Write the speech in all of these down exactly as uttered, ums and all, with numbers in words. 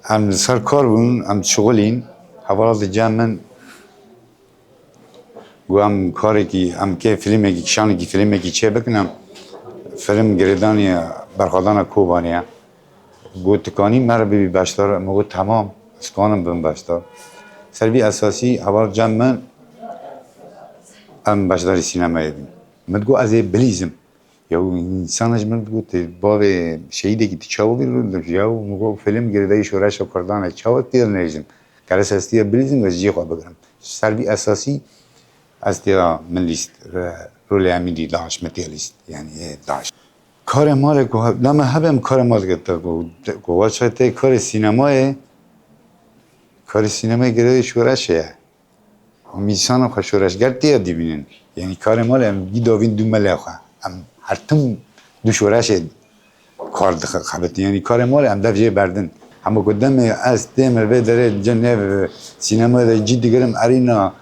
Em li ser kar bûn, em dişixulîn. Hevala di cem min got, em karekî, em kê filmekî, kişanekî filmekî çê bikin, em film girêdanê berxwedana Kobanê ye. Got, tu kanî me re bibî beşdar? Min got, temam, ez kanim bim beşdar. Ser vî esasî heval cem min, em beşdarî sînemayê bûn. Min digot, ez ê bilîzim. Ya û însana ji min digot, bavê şehîdekî tu çawa vî rol dibî? Ya û min got, film girêdayî şoreşa Kurdan e, çawa tê de nejim? Gerek ez tê de bilîzim, ez cihê xwe bigirim. Ser vî esasî ez tê de min lîst, re-, rolê Emînî daş, min tê lîst, yanî, ê, daş. Karê malê ku he-, dema hebem karê mal dike te ku, ku waça tê karê sînemayê, karê sînemayê girêdayî şoreşê ye. Em însana xwe şoreşger tê ya dibînin. Yanî karê malê em gî davîn du melê xwe. Em her tim du şoreşê kar dixebitin. Yanî karê malê em dev jê berdin. Hema ku demê ez têm li vê derê cem nêv sînemayê de cî digirim, erîna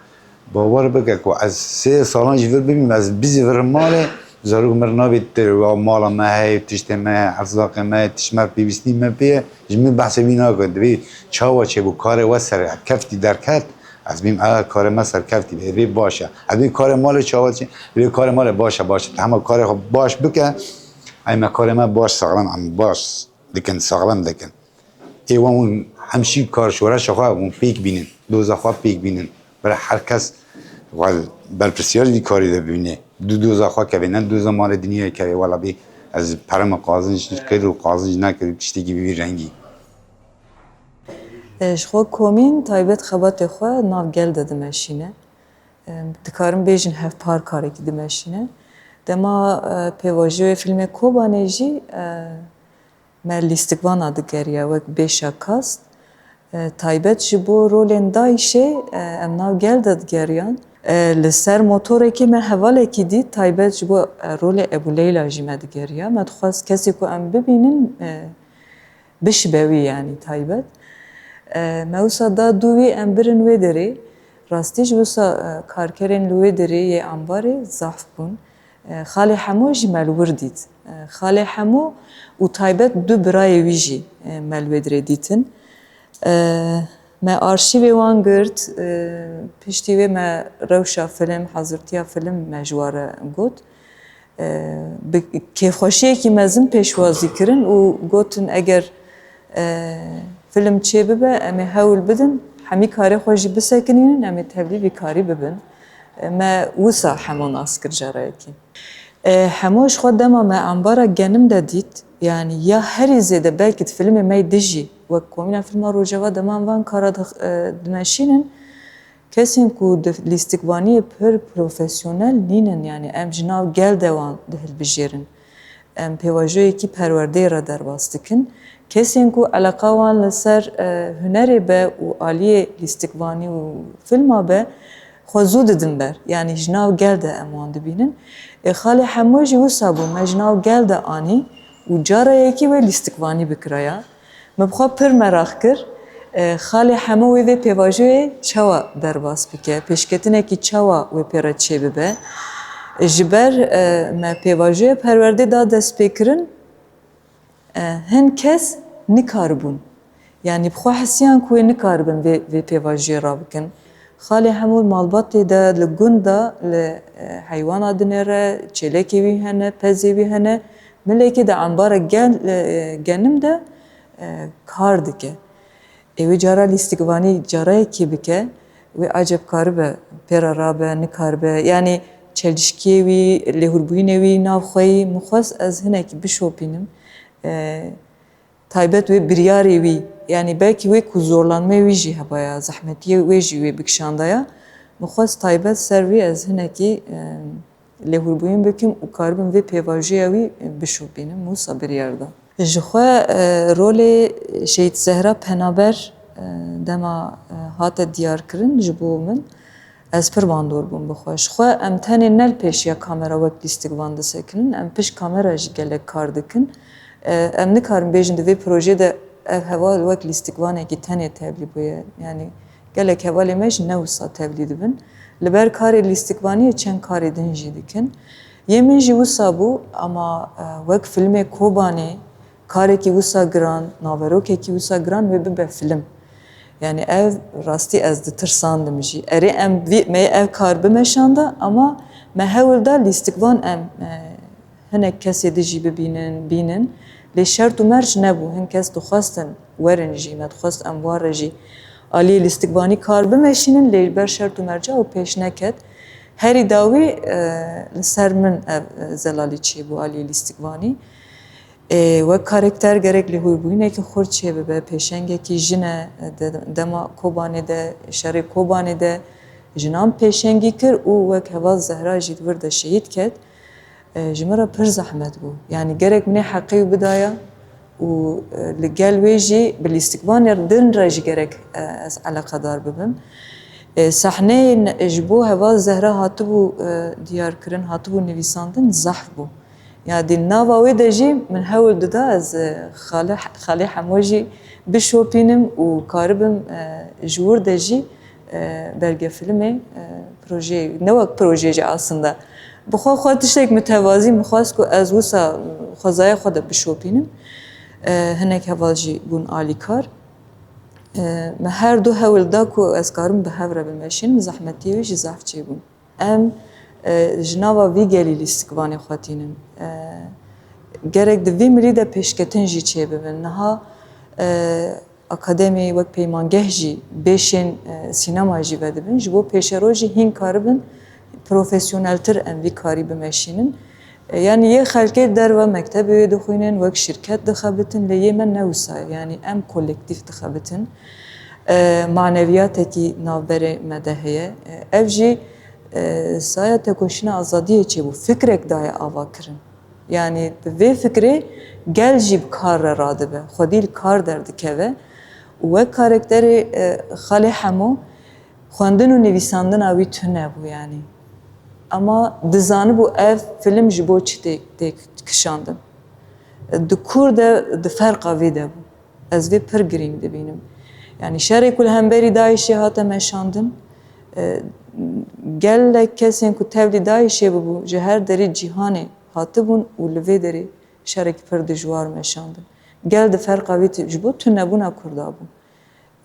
bawer bike ku ez sê salan ji vir bibîm, ez bizî vir malê, zarok mir nabî te wa mala me heye, tiştê me heye, erzaqê me heye, tişt me pêwîstî me pê ye, ji min behsê wî nake. Divê çawa çêbû karê we serkeftî derket, ez bîm, ew karê me serkeftî be, vê baş e. Ez bîm karê malê çawa çê, vê karê malê baş e, baş e. Hema karê xwe baş bike, ey me karê me baş saxlem, em baş dikin, saxlem dikin. Ê wan hûn hemşî kar şoreşa xwe hûn pêk bînin, doza xwe pêk bînin. Bira her kes xwe berpirsiyar jî karî de bibîne. Du doza xwe kevê, ne doza malê dinyayê kevê, wela bê ez pere min qazinc kir û qazinc nekir û tiştekî bi vî rengî. E, ji xwe komîn taybet xebatê xwe nav gel de dimeşîne. E, dikarin bêjin hevpar karekî dimeşîne. Dema, e, pêvajoyê fîlmê Kobanê jî, e, me lîstikvana digeriya wek bêşa kast. E, taybet ji bo rolên DAIŞê, e, em nav gel de digeriyan. E, li ser motorekê me hevalekî dît, taybet ji bo, e, rolê Ebû Leyla jî me digeriya. Me dixwest kesê ku em bibînin, e, bişibe wî, yanî taybet. E, me wisa da dû wî, em birin wê derê. Rastî jî wisa, e, karkerên li wê derê yê ambarê zaf bûn. E, Xalê Hemo jî me li wir dît. E, Xalê Hemo û taybet du birayê wî jî, e, me li wê dirê dîtin. E, me arşîvê wan girt, e, piştî wê me rewşa filim, hazirtiya filim me ji wan re got. E, bi kêfxweşiyekî mezin pêşwazî kirin û gotin, eger, e, filim çê bibe, em ê hewl bidin, hemî karê xwe jî bisekinînin, em ê tevlî vî karî bibin. E, me wisa Hemo nas kir carayekî. E, Hemo ji xwe dema me ambara genim de dît, yanî ya herî zêde belkî di filmê me yê dijî, wek komîna filma Rojava dema em van kara dix-, e, dimeşînin, kesên ku di lîstikvaniyê pir profesyonel nînin, yanî em ji nav gel de wan dihilbijêrin. Em pêvajoyekî perwerdeyê re derbas dikin. Kesên ku eleqa wan li ser, e, hunerê be û aliyê lîstikvanî û filma be, xwe zû didin ber. Yanî ji nav gel de em wan dibînin. Ê, Xalê Hemo jî wisa bû, me ji nav gel de anî û cara yekî wê lîstikvanî bikiraya. Min bi xwe pir meraq kir, e, Xalê Hemo wê vê pêvajoyê çawa derbas bike, pêşketinekî çawa wê pê re çêbibe. Ji ber, e, me pêvajoya perwerdê da destpêkirin, e, hin kes nikaribûn. Yanî bi xwe hisiyan ku wê nikaribin vê, vê pêvajoyê rabikin. Xalê Hemo malbatê de li gund de li, e, heywana dinêre, çêlekê wî hene, pezê wî hene, milekê de embara gen-, e, genim de, e, kar dike. Ê wê cara lîstikvanî carayekê bike, wê eceb karibe pê re rabe, nikaribe. Yanî çelişkiyê wî, lêhûrbûyînê wî nav xweyî, min xwest ez hinekî bişopînim. E, taybet wê biryarê wî, yanî belkî wê ku zorlanmeyê wî jî hebaya, zehmetiyê wê jî wê bikişandaya. Min xwest taybet ser wî ez hinekî, e, lêhûrbûyîn bikim û karibim vê pêvajoya wî bişopînim, wisa biryar da. Ji xwe, e, rolê Şehîd Zehra Penaber, e, dema, e, hate diyarkirin ji bo min, ez pir bandor bûm bi xwe. Ji xwe em tenê ne li pêşiya kamera wek lîstikvan disekinin, em pişt kamera jî gelek kar dikin. E, em nikarin bêjin di vê projeyê de ev heval wek lîstikvanekî tenê tevlî bûye. Yanî gelek hevalê me jî ne wisa tevlî dibin. Li ber karê lîstikvaniyê çend karê din jî dikin. Yê min jî wisa bû, ama, e, wek filmê Kobanê, karekî wisa giran, naverokekî wisa giran wê bibe film. Yani ev rastî ez ditirsandim jî. Erê em vî, me ev kar bimeşanda ama me hewl da lîstikvan em e, hinek kesê di jî bibînin, bînin. Lê şert û merc nebû. Hin kes dixwestin werin jî, me dixwest em war re jî aliyê lîstikvanî kar bimeşînin, lê ber şert û merca ew pêş neket. Herî dawî e, li ser min ev e, zelalî çêbû aliyê lîstikvanî. E, wek karekter gerek lêhûrbûyînekî xurt çêbibe, pêşengekî jin e, de, dema Kobanê de, şerê Kobanê de jinan pêşengî kir û wek heval Zehra jî li wir de şehîd ket. E, ji min re pir zehmet bû. Yanî gerek min ê heqê wî bidaya û e, li gel wê jî bi lîstikvanê din re jî gerek e, ez eleqedar bibim. E, sahneyê ne- ji bo heval Zehra hatibû e, diyarkirin, hatibû nivîsandin, zehf bû. Ya di nava wê de jî min hewl dida ez e, Xalê, Xalê Hemo jî bişopînim û karibim e, ji wir de jî e, belgefilmê, e, projeyê, ne wek projeyê jî aslında. Bi xwe xwe tiştek mitevazî min xwest ku ez wisa xwezaya xwe de bişopînim. E, hinek heval jî bûn alîkar. E, me her du hewl da ku ez karim bi hev re bimeşînim, zehmetiyê wê jî zehf çêbûn. Em e, ji nava vî gelî lîstikvanê xwe tînin. E, gerek di vî milî de pêşketin jî çêbibin. Niha e, akademî wek peymangeh jî bêşên e, sînema jî vedibin. Ji bo pêşeroj jî hîn karibin profesyoneltir em vî karî bimeşînin. E, yanî yê xelkê derve mektebê wê dixwînin, wek şirket dixebitin, lê yê me ne wisa ye. Yanî em kolektîf dixebitin. E, maneviyatekî navberê me de heye. E, ev jî e, saya tekoşîna azadiyê çêbû. Fikrek daye ava kirin. Yanî bi vê fikrê gel jî bi kar re radibe. Xwedî li kar derdikeve. Û wek karekterê e, Xalê Hemo xwendin û nivîsandina wî tune bû yanî. Ama dizanibû ev film ji bo çi tê, tê kişandin. E, di kûr de, di ferqa vê de bû. Ez vê pir girîng dibînim. Yanî şerê ku li hemberî DAIŞê hate meşandin, e, gelek kesên ku tevlî DAIŞê bibû, ji her derê cîhanê hatibûn û li vê derê şerekî pir dijwar meşandin. Gel di ferqa vê ti-, ji bo tunebûna Kurda bû.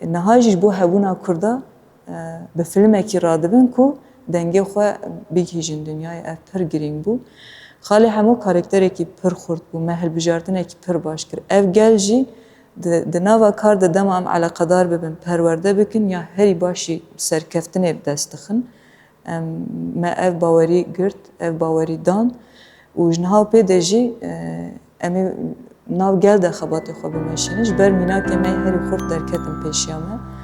E, niha jî ji bo hebûna Kurda, e, bi filmekî radibin ku dengê xwe bigihîjin dinyayê, ev pir girîng bû. Xalê Hemo karakterekî pir xurt bû, me hilbijartinekî pir baş kir. Ev gel jî di, di nava kar de dema em eleqedar bibin, perwerde bikin ya herî baş jî serkeftinê bi dest dixin. Em, me ev bawerî girt, ev bawerî dan û ji niha pê de jî, e, em ê nav gel de xebatê xwe bimeşînin. Ji ber mînakê me herî xurt derketin pêşiya me.